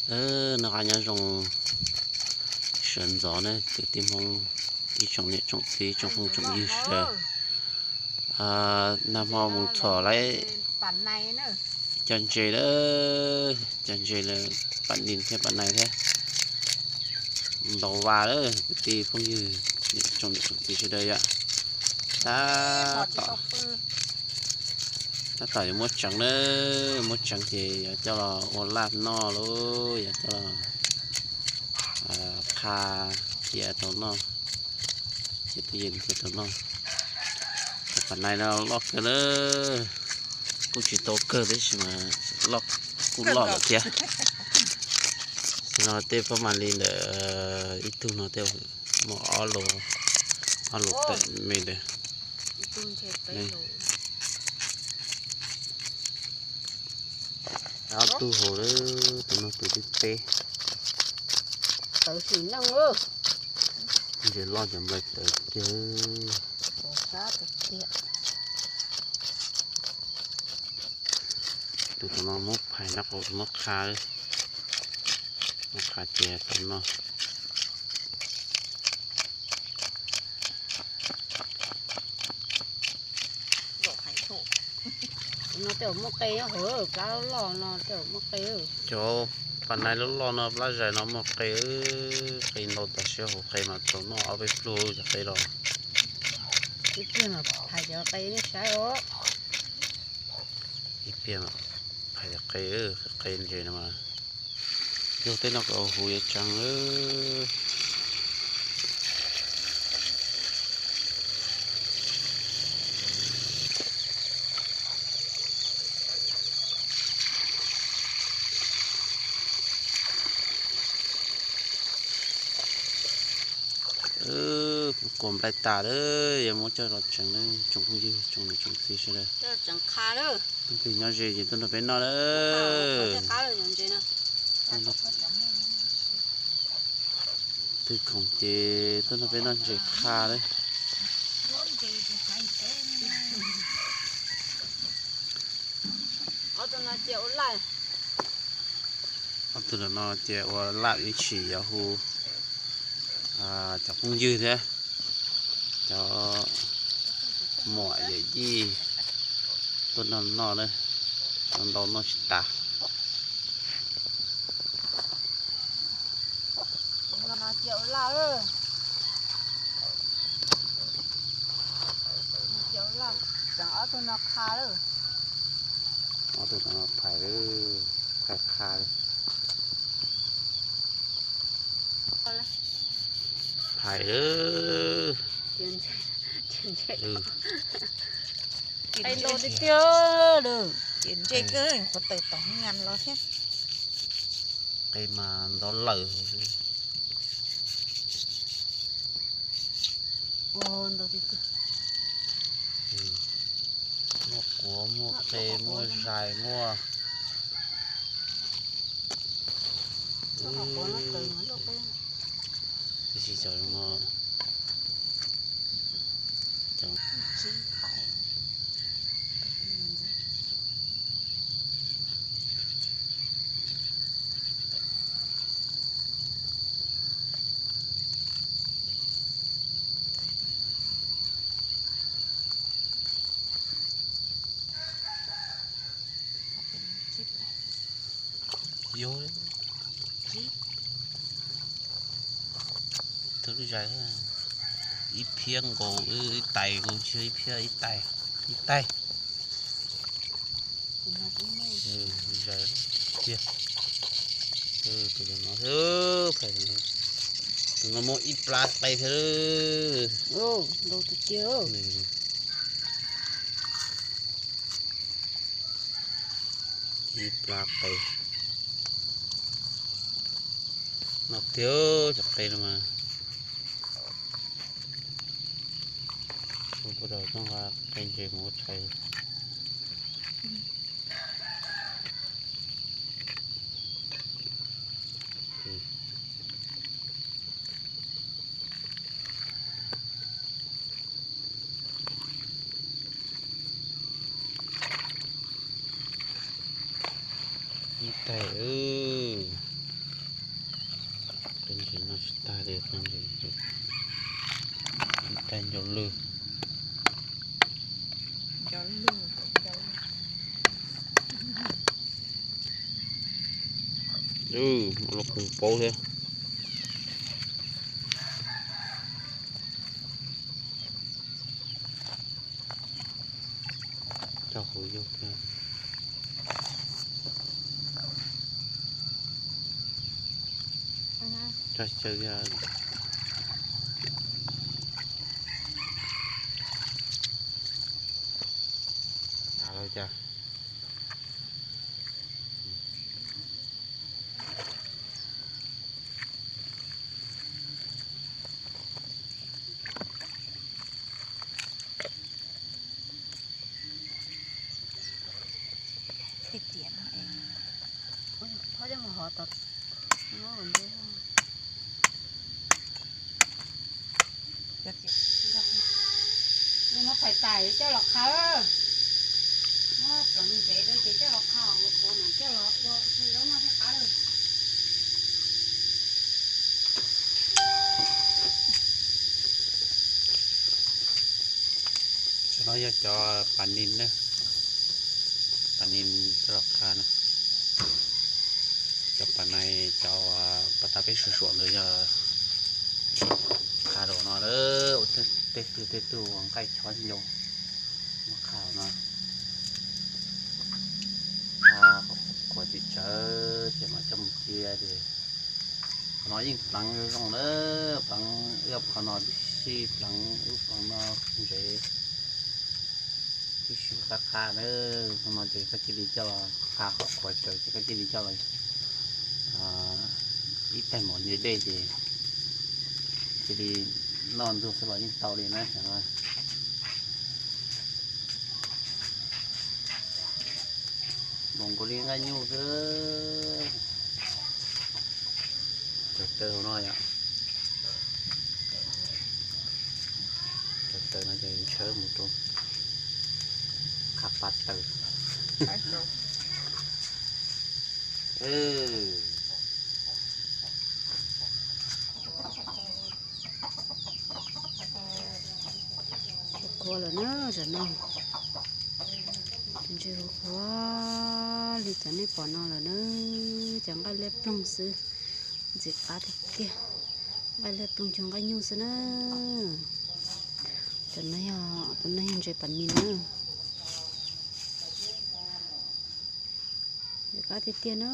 Noj qab nyob zoo sawv ntxov na kwv tij Hmoob, ib tsoom niam tsoom txiv tsoom phooj tsoom ywg sawv daws. Nag hmo mus txhom lawm cov ntses lawm, cov ntses lawm, pam nis thiab pam nais thiab. Ntau vas lawm kwv tij phooj ywg, tsoom niam tsoom txiv sawv daws yom. Tab tom, tab tom yuav muab tseev na, muab tseev ces yuav coj los ua laj noj lauj, yuav coj los qha cia tau noj, cia tau yeem cia tau noj. Cov pam nais no loj kawg na, kuj tsis tau kawg tab sis mas kuj loj lawm thiab. Tam no tej pab mam li ntawm ib tug no tej muaj ob lus, ob lus tawm me ntawd. Ob tug hauv, tus no tus thib peb. Ntses loj cov nplai tawv tiag. Tus tom no muab phais nrab qaum muab qha, muab qha cia tau noj. No tej zaum muaj qe nyob hauv, plab loj loj no tej zaum muaj qe. Cov pam nais loj loj no plab zais no muaj qe, qe ntau tas siab hauv, qe mas tau noj ob peb pluag cov qe los. Ib pliag mas phais cov qe nej saib os. Ib pliag phais cov qe, qe ntses no mas yog tej no kom huv yuav tseev. Kuv nplai tas lawm, yuav muab coj los tseev na tsoom phooj ywg tsoom niam tsoom txiv sawv daws. Leej twg nyob ze ces tuaj nrog peb noj na. Twg khoom ces tuaj nrog peb noj ntses qha lawm. Ob tug no ces ua laj ib tsis yuav hu cov phooj ywg thiab cov muam yawm yij tuaj noj noj na, ntau noj tsis tas. Ob tug no phais, phais qha li. Phais, tiag tiag, qhuav tawm tom ngan los thiab. Qe mas ntov lawm. Muaj quav, muaj qe, muaj zais, muaj. Tab sis cov no, cov Yog tus lub zais ib phiab nkaus, ib tais nkaus, ib phiab ib tais, ib tais. Zais tiag. Tus no, tus no muaj ib plab qe thiab. Ntau tiag tiag. Ib plab qe. No tiag cov qe no mas. Ua puas tau txoj nqa qe ntses mus ua tshais. Ib tais, Ib tag nco lwj. Los pus paub thiab. Tso hauv yug thiab. Tso xyaw thiab. Lawm cas. Tej riam no es, ua yog phob coj mus hov tom no ntej. Muab phais tais coj los qha. Muab pleev ntsev rau ces coj los qha, ua qhuav mam coj los ua ua zaub noj thiab qab lawm. Cov no yog cov pas nis na, pas nis coj los qha na. Cov pas nis, cov pas tas peb suam suam ntawd yog qha rau no, ua tej tug tej tug ua nqaij chob ncau, muab qha no, qha qhuav tsis tsawv ces mam coj mus cia ces qhov no yeej pleev zoo zoo na, pleev ib qho no tib si, pleev ib qho no ntsev tib si qab qha na. Qhov no ces koj cia li coj los qha qhov qhuav tsawv ces koj cia li coj los ib tais mov ntse dej ces cia li noj ntxuag xwb los yeej tau li na. Npaum nkaus li nqaij nyuj xwb. Cov taw hauv no yom. Cov taw no ces ntshawb mus rau qha pa taws. Qhuav lawm na, tam no ntses qhuav li cov nej pom no lawm na, cov nqaij liab ploog xwb, ntxim qab tiag tiag. Nqaij liab ploog cog nqaij nyuj xwb na. Cov no yog, cov no yog ntses pas nis na. Ntxim qab tiag tiag na.